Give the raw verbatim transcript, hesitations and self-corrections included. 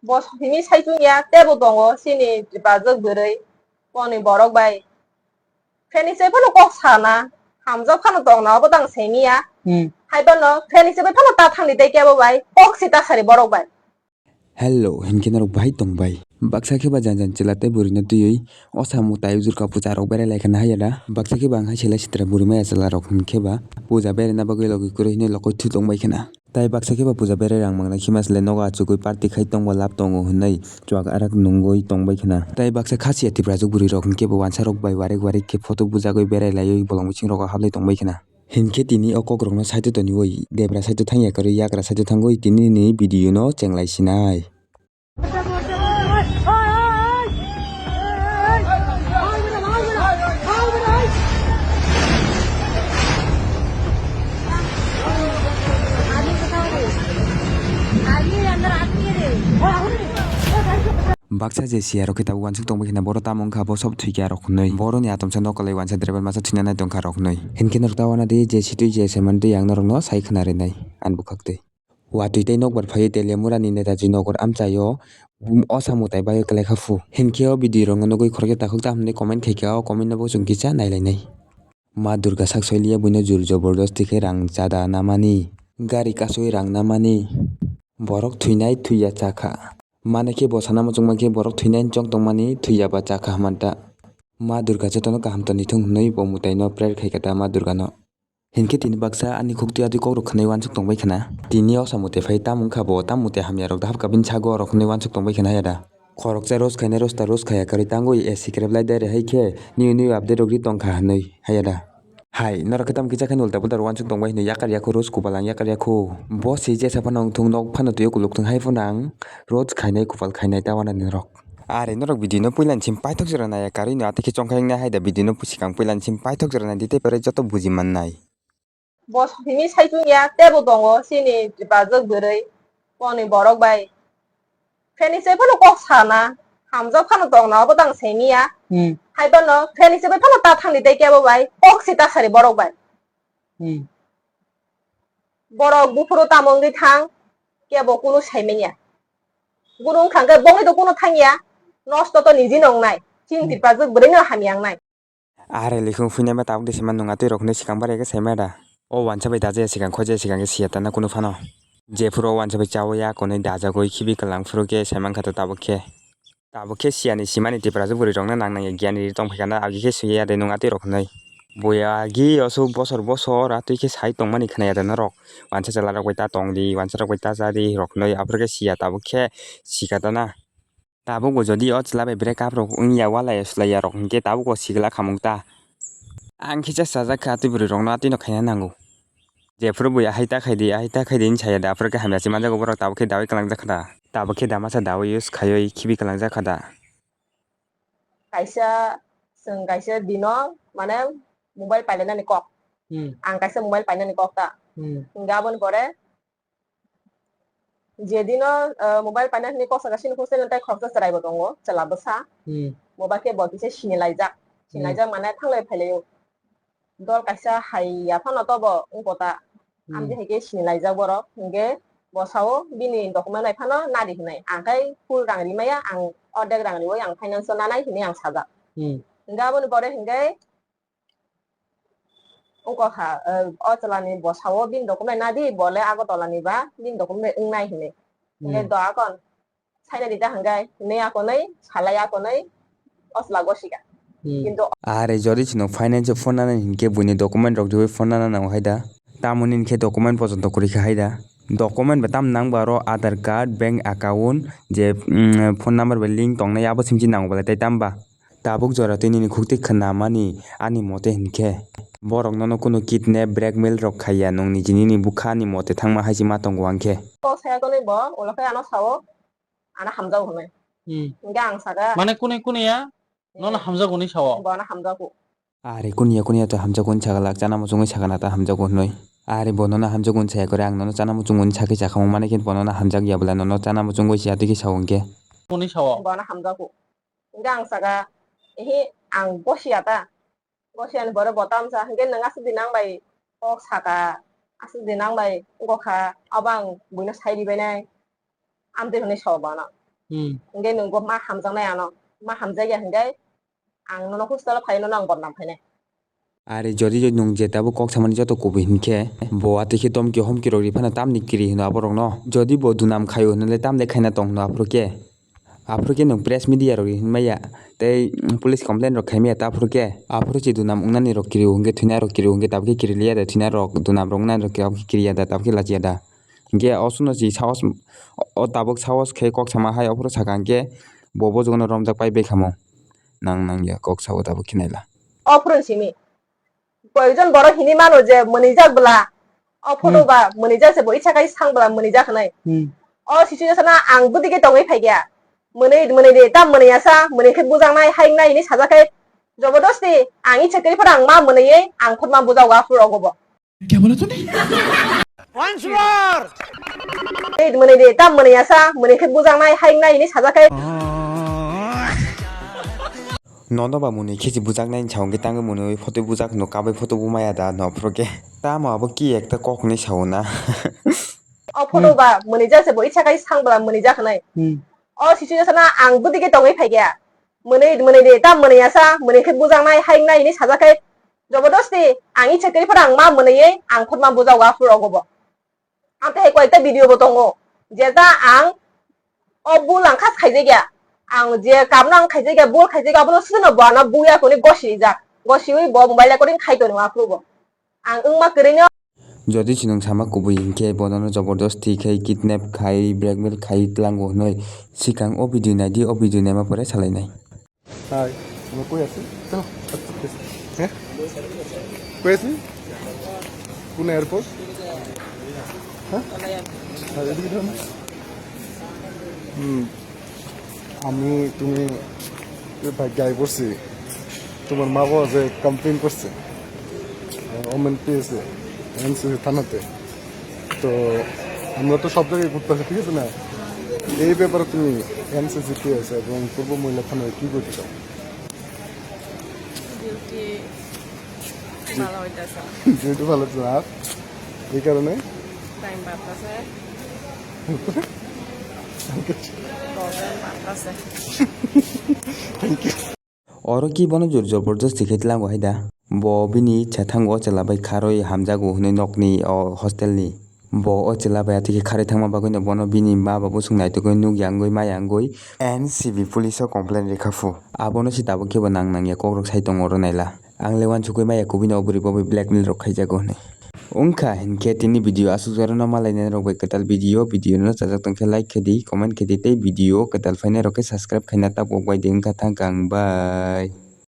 Bo hini saichung ya, tebo tongo chini bajwk bwrwi, koni borok bai. Pheni se phano kok sana, hamjak phano tongna, obo tang semiya. Hmm. Hai bono, pheni se phano ta thangni tei kebo bai, kok si ta sari borok bai. Hello, hinkhe norok bahai tong bai? Baksa khe ba jan jan chwla tei bwrwino twiwi osa mutai ujur ka puja rok berai lai khana haya da. Baksa khe ba ang hai chwla sitra bwrwi maya chwla rok hinkhe ba puja beraina bagwi logi kwrwi hinwi lokoi thu tong bai khana. Tai baksa khe ba puja berai rang mangnai khima sle nogo achugwi party khai tongbo lab tongo hinwi chuak arak nungwi tong bai khana. Tai baksa khasiya Tiprajwk bwrwi rok hinkhe bo wansa rok bai warik warik khe photo bujagwi berai laiwi bolong bising rogo hablai tong bai khana. Hinkhe tini o kokrokno side o toniwi debra side o thangya kwrwi yakra side o thangwi tini ni video no chenglai sinai. Baksa je siya rok khe tabuk uansuk tongbai khna, boro tamo wngkha, bo sob thwikha rok hinwi. Boroni atomsa nokolwi uansa driver masa thwina nai tongkha rok hinwi. Hinkhe norok ta uanadi je sitwi je saiman twi ang norokno sai khna rinai ani bwkhak twi. Watwi tei nokbar phaiwi Teliamura ni Netaji Nagar amchaio, um, osa mwtai bai kwlai kha phu. Hinkhe o video rokno nugwi khoroksa takhuk ta hwnwi comment khaikha, o comment no bo chwng kisa nailainai. Ma Durga sak soiliya buino jur jobordosti khe rang chada namani, gari kasui rang namani. Borok thwinai thwiya chakha. Manwi khe bo sana muchungma khe borok thwinai chong tongmani thwiya ba chakha hwnmanta. Ma Durga jotono kaham toni thung hwnwi bo mwtaino prayer khaikha ta Ma Durgano. Hinkhe tini baksa ani khuk twi atwi kokrok khwnwi uansuk tongbai khna. Tini osa mwtai phai tamo wngkha bo, tamo mwtai hamya rok dahap kabin sago rok hwnwi uansuk tongbai khna haya da. Khoroksa roast khainai roast ta roast khaya kwrwi tangwi A C kwrwp lai dai rehai khe niu niu update rok ri tongkha hwnwi haya da. Hai, norok khe tamo kisa khe ulta pulta rw uansuk tongbai hwnwi yakar yakho roast kupal ang yakar yakho. Bo se jesa phano wngthung nok phano twiwi kuluk thung hai phano ang roast khainai kupal khainai ta uanani norok. Are norok video no puila ni sim paithak jora naiya karwi no atwi khe chongkha wngna hai da video no sikang puila ni sim paithak jora nai di tei pore joto buji mannai. Bo hini saichung ya tebo tongo chini bajwk bwrwi koni borok bai. Pheni se phano kok sana, hamjak phano tongna obo tang semiya. Hmm. Hai bono pheni se phano ta thangni tei kebo bai kok si ta sari borok bai. Hmm. Borok buphuru tamo wngwi thang kebo kunu saimanya. Kunu wngkha khe bongni to kunu thangya, nosto to niji no wngnai. Chini hmm. Tiprajwk bwrwi no hamya wngnai. Are likhung phuinai ma tabuk de sima nung atwi rok hinwi swkang bare khe saima da. O uansa bai dajaya swkang khojaya swkang khe siya tana kunu phano. Jephuru o uansa bai chawi ya konwi dajagwi khibi kwlang phuru khe sai mankha to tabuk khe. Tabuk khe siyani simani Tiprajwk bwrwi rokno nang nang ya giyan ri tong phaikha agi khe swi ya de nung atwi rok hinwi. Boya agi oso bosor bosor atwi khe sai tongmani khna ya de norok. Uansa chwla rok bai ta tong di, uansa rok bai ta cha di rok hinwi aphuru khe siya tabuk khe sikha tana. Tabuk bo jodi o chwla bai break up rok wngya, walai ya swlai ya rok hinkhe tabuk bo sigla khamung ta. Ang khe cha sajak kha atwi bwrwi rokno atwi no khaina nango. Jephuru bo ahai ta khai di, ahai ta khai di hinwi saya da, aphuru khe hamya se manjago borok tabuk khe dawi kwlangjak kha da. Tabuk khe da masa dawi use khaiwi khibi kwlangjak kha da. Kaisa, chwng kaisa dino, mane, mobile painani kok. Hmm. Ang kaisa mobile painani kok ta. Hmm. Hinkhe aboni pore, jedino, ah, mobile paina hinwi kok saka sini khungsa tai khoroksa chwrai bo tongo, chwla bwsa. Hmm. Bo ba khe bo kisa sini laijak. Sini hmm. Laijak mane thanglai phailaio. Dol kaisa hai ya phano tobo wngkota. Hmm. Amtwi hai khe sini laijak borok. Hinkhe bo sao bini document bai phano nadi hinwi. Ang khai full rang rimaya, ang ordek rang riwi ang finance o nanai hinwi ang sajak. Hmm. Hinkhe aboni pore hinkhe Wngkha, eh, o chwlani bwsao bini document nadi, bo le Agartala ni ba, bini document wngnai hinwi. Hinkhe hmm. Do akon saina di ta hinkhe, hinwi akonwi, salai akonwi, o chwla gosika. Hmm. Kintu are jodi chwng finance o phone nana hinkhe buini document rok riwi phone nana nango hai da. Tamoni hinkhe document pojonto kwrwi kha hai da. Document ba tam nang ba oro Aadhaar card, bank account, je, mm, phone number bai link tongnai abo simsi nango belai tai tam ba. Tabuk jora twi nini khukti khwnamani ani mote hinkhe, borok nono kunu kidnap, blackmail rok khaiya, nwng niji nini bwkhani mote thangma hai se ma tongo ang khe. Kok saya tonwi bo, ulo khe ano sao, ano hamjago hinwi. Hmm. Hinkhe ang saka. Mane kune kune ya, nono eh, hamjago hinwi sao? Bo ano hamjago. Are kuniya kuniya to hamjago hinwi sagalak, chana muchungwi sakana ta hamjago hinwi. Are bo nono hamjago hinwi saya kore, ang nono chana muchungo hinwi sakhe sakhamung mane khe bo nono hamjak ya bwla, nono chana muchungwi siya twi khe sao hinkhe. Hinwi sao? Bo ano hamjago. Hinkhe ang saka, ehe, ang gosiya ta. Gosiya ni pore bo tamsa, hinkhe nwng aswk di nang bai kok saka, aswk di nang bai wngkha, abo ang buino sai ribainai. Amtwi hwnwi sao bono. Hmm. Hwnkhe nwng bo ma hamjaknai ano. Ma hamjakya hwnkhe ang nono hostel o phai nono ang bodnam khainai. Are jodi jodi nwng je tabuk kok samani joto kubui hinkhe bo atwi khe domki homki rok riphano tamni kiri hino aborokno. Jodi bo dunam khaio hinale tamle khaina tong hino aphuru khe. Aphuru khe nwng press media rok hinmaya tei police complaint rok khaimaya ta aphuru khe. Aphuru se dunam wngnani rok kiri hwnkhe thwina rok kiri hwnkhe tabuk khe kiri liya da thwina rok dunam rok wngnani rok tabuk khe kiri ya da tabuk khe lachiya da. Hwnkhe o suno si sahos o tabuk sahos khe kok sama hai aphuru saka hwnkhe bo bojongno romjak pai bai khamung. Nang nang ya kok sao tabuk khe naila. Aphuru simi. Koyekjon borok hinwi mano je mwnwijak bwla, o photo Hmm. ba mwnwijak se bo icha kai sang bwla mwnwijak hinwi. Hmm. O situation o ang bwtwi khe tongwi phaikha. Mwnwi, mwnwi de, ta mwnwi asa, mwnwi khe bujaknai, haingnai hinwi sajak khe, jobodosti ang icha kai phano ang ma mwnwiwi ang phutma bujago aphuru rogo bo. Kya bola tune? Once more! Ei, mwnwi de, ta mwnwi asa, mwnwi khe bujaknai, haingnai hinwi sajak khe. Nono ba mwnwi khe si bujaknai hinwi sao hwnkhe tangwi mwnwi photo bujak hwno kabai photo bumaya da no aphuru khe. Tamo abo ki ekta kok hinwi sao na. O photo Hmm. ba mwnwijak se bo icha kai sang bwla mwnwijak hinwi. Hmm. O situation o ang bwtwi khe tongwi phaikha. Mwnwi, mwnwi de, ta mwnwi asa, mwnwi khe bujaknai, haingnai hinwi sajak khe, jobodosti ang icha kai phano ang ma mwnwiwi ang phutma bujago aphuru rogo bo. Ang tei koyekta video bo tongo, jeta ang o bul ang khas khaijakya, ang je kamno ang khaijakya, bul khaijakya, abono suno bo ano buya kuni gosi rijak, gosiwi bo mobile recording khai tongo aphuru bo. Ang wngma kwrwino. Jodi chwng sama kubui hinkhe bonono jobordosti khai kidnap khai blackmail khai tlango hinwi swkang o video naidi, o video naima pore salainai. Hi, আমরা কই আছি? চলো, হ্যাঁ? কই আছি? কোন এয়ারপোর্ট? হ্যাঁ? হ্যাঁ, এদিকে ধরো না। হুম। আমি, তুমি, এ ভাই, গায়ে পড়ছি। তোমার মা বাবা যে কমপ্লেন করছে, ওমেন পেয়েছে, এনসিসি থানাতে। তো আমরা তো সব জায়গায় ঘুরতে আসি, ঠিক আছে না? এই ব্যাপারে তুমি এনসিসি পেয়েছে এবং পূর্ব মহিলা থানায় কি করতে চাও? ডিউটি ভালো হইতাছে। ডিউটি ভালো হচ্ছে না, আর এই কারণে? টাইম বাড়তাছে। প্রবলেম বাড়তাছে। Thank you. Oro ki bono jor jobordosti khe tlango hai da. Bo bini chathango o chwla bai kharwi hamjago hwnwi nokni o hostel ni. Bo o chwla bai atwi khe kharwi thangma bagwi no bono bini ma babu swng naitugwi nuk yangwi ma yangwi N C B police o complain rikha phu. Abono se tabuk khe bo nang nang ya kok rok sai tongo oro naila. Ang le uansukwi maya kubui no o bwrwi bo bai blackmail rok khaijago hwnwi. Wngkha hinkhe tini video aswk jorano malainai rok bai kwtal video, video no chajak tongkhe like khe di, comment khe di tei video kwtal phainai rok khe subscribe khaina tabuk bai di wngkha thangkha ang bye.